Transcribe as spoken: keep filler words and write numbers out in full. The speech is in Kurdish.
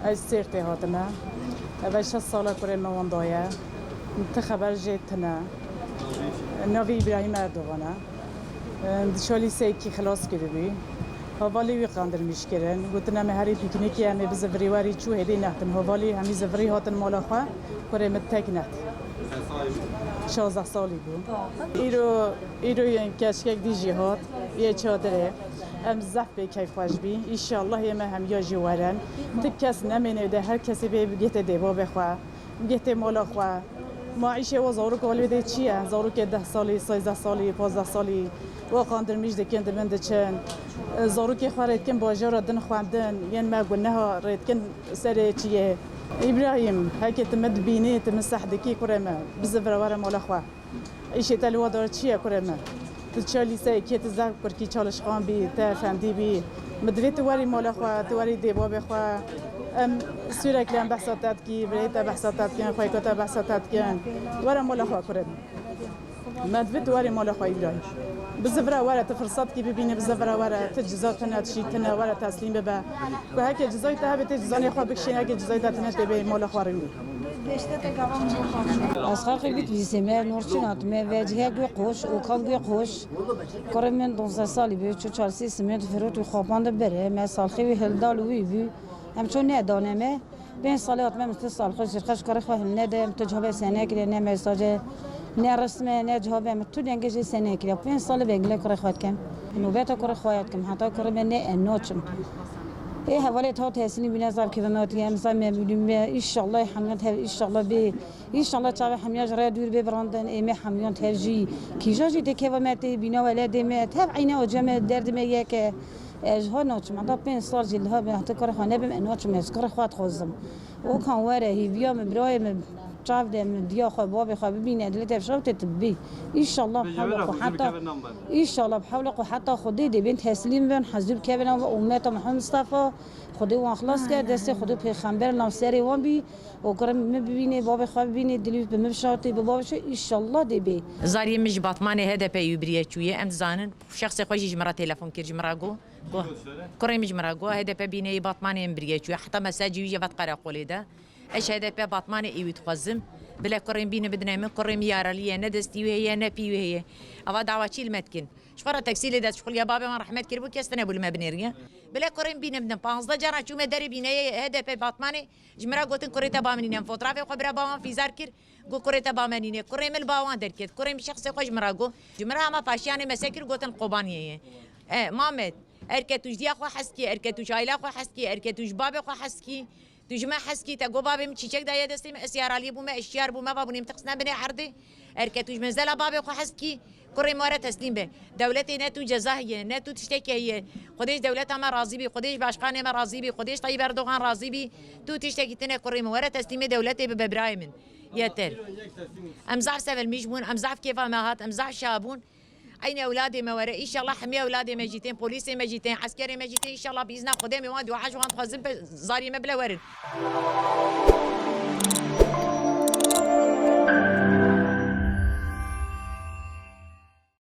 Ez Sêrtê hatime. Ev şeş sala kurê me wenda ye. Ti xeber jê tune. Navê Îbrahîm Erdogan e. Em, di şalî sekî xilas kiribû. Hevalê wî qandirmîş kirin. Gotin, em ê herî pîknîkê, em ê bi zivirî werî çû hêdî nehtin. Hevalî hemî zivirî hatin mala xwe. Kurê min tek net. Şazdeh salî bû. Îro, îro yên keçkek dî jî hat. Yê çadirê. Em zehf bê keyfxweş bî. Înşallah yê me hemiya jî werin. Ti kes nemêne de her kesê bê bigihte dê babê xwe. Gehê mala xwe. Ma îşê wa zarok wa lê dê çi ye? Zarokê deh salî, sêzdeh salî, pazdeh salî wa qandirmîş dikin, di bin diçin. Zarokê xwe rê dikin bajara din xwendin, yên me guneha rê dikin serê çiyê. Îbrahîm, heke tu min dibînî, tu min seh dikî, kurê me, bizivire were mala xwe. Îşê te li wa dar çi ye, kurê me? Tu çi lîseyekê, tu zehf kurkî çalişxan bî, te efendî bî. Mi divê tu werî mala xwe, tu werî dê babê xwe. Em sûrekli em behsa te dikî, birayê te behsa te dikin, xweyka te behsa te dikin. Were mala xwe, kurê me. Me divê tu werî mala xwe, Îbrahîm. Bizivire were, tu firsat kî bibînî, bizivire were, tu ciza tune, tu şî tune, were teslîm bibe. Ku heke cizayê te hebe, tê cizanê xwe bikişîne, heke cizayê te tune tê bê mala xwe rûnî. Ez xalqê Bitlîsê me, Norçîn hatime, vecihek wê qoş, okan wê qoş. Kurê min duwazdeh salî bû, çû çarsî simênt firot û xapan de bere, me salxê wî hildal û wî bû. Em ço nedane me. Pênc salê hatime, min tu salxê jî xweş kurê xwe hilnede, min tu ciha be sene kiriye, ne mesaje, ne resme, ne ciha be, min tu dengê jê sene kiriye. Pênc salê bengilê kurê xwe dikim. Nobeta kurê xwe ya dikim. Heta kurê me ne ez naçim. Ê hevalê ta teslîm bîne, zaf kêfê me hatiye, em zaf memnûn me. Înşallah hemiyan tev, înşallah bê, înşallah çavê hemiyan ji rê dûr bê birandin. Ê me hemiyan tev jî, kîja jî tê kêfa me tê bîna weledê me, tev eyne oca me, derdê me yek e. Ez ji ha naçim, heta pênc sal jî li ha be, heta kurê xwe nebim, ez naçim, ez kurê xwe dixwazim. Okan were, hêviya min, birayê min, çav de min, diya xwe, babê xwe bibîne, dilê te şev tê tu bibî. Înşallah bi hewla xwe heta, înşallah bi hewla xwe heta Xwedê dê bên teslîm bin, hezûr kevin û ummeta Mihemed Mistefa, Xwedê wan xilas ke, destê Xwedê pêxember nav serê wan bî, û kurê min bibînê, babê xwe bibînê, dilê wî bi min bişatê, bi babê şo, înşallah dê bê. Zariyê min ji Batmanê H D P yû biriye çûye, em dizanin, şexsê xwe jî ji min re telefon kir, ji min re got, Go. Kurê min ji min re got, H D P bîneyê Batmanê em biriye çûye. Heta mesajê wî jî vet qereqolê de. Ez H D P Batmanê ê wî dixwazim. Bile kurê min bîne bidine min, kurê min yaralî ye, ne destî wî heye, ne pî wî heye. Ava dawa çî li me dikin? Ji xwe re teksî lê dest şixuliye, babê wan rehmet kiribû, kes tune bû li me binêriye. Bile kurê min bîne bidin. Panzdeh cara çûme derê bîneyê H D P Batmanê, ji min re gotin, kurê te ba min nîne. Em fotrafê xwe bira ba wan fîzar kir. Got, kurê te ba me nîne. Kurê min li ba wan derket. Kurê min şexsê xwe ji min re got. Ji min re hema paşiyanê mese kir, gotin Kobaniyê ye. E, Mamed, erke tu ji diya xwe hez kî, erke tu ji aîla xwe hez kî, erke tu ji babê xwe hez kî, tu ji me hez kî, te got babê min çîçek daye destê min, ez yaralî bûme, ez şiyar bûme, va bûnê min teqisne binê erdê. Erke tu ji menzela babê xwe hez kî, kurê min were teslîm be. Dewletê ne tu ceza heye, ne tu tiştekî heye. Xwedê ji dewleta me razî bî, Xwedê ji başkanê me razî bî, Xwedê ji Tayyip Erdogan razî bî. Tu tiştekî tune kurê min, were teslîmê dewletê bibe birayê min. Yeter. Em zaf sevelmîş bûn, em zaf kêfa me hat, em zaf şa bûn. Eynî ewladê me were, înşallah hemî ewladê me jî tên, polîsê me jî tên, eskerê me jî tên, înşallah bi îzna Xwedê em ê wan dua ji wan dixwazin, zariyê me bile werin.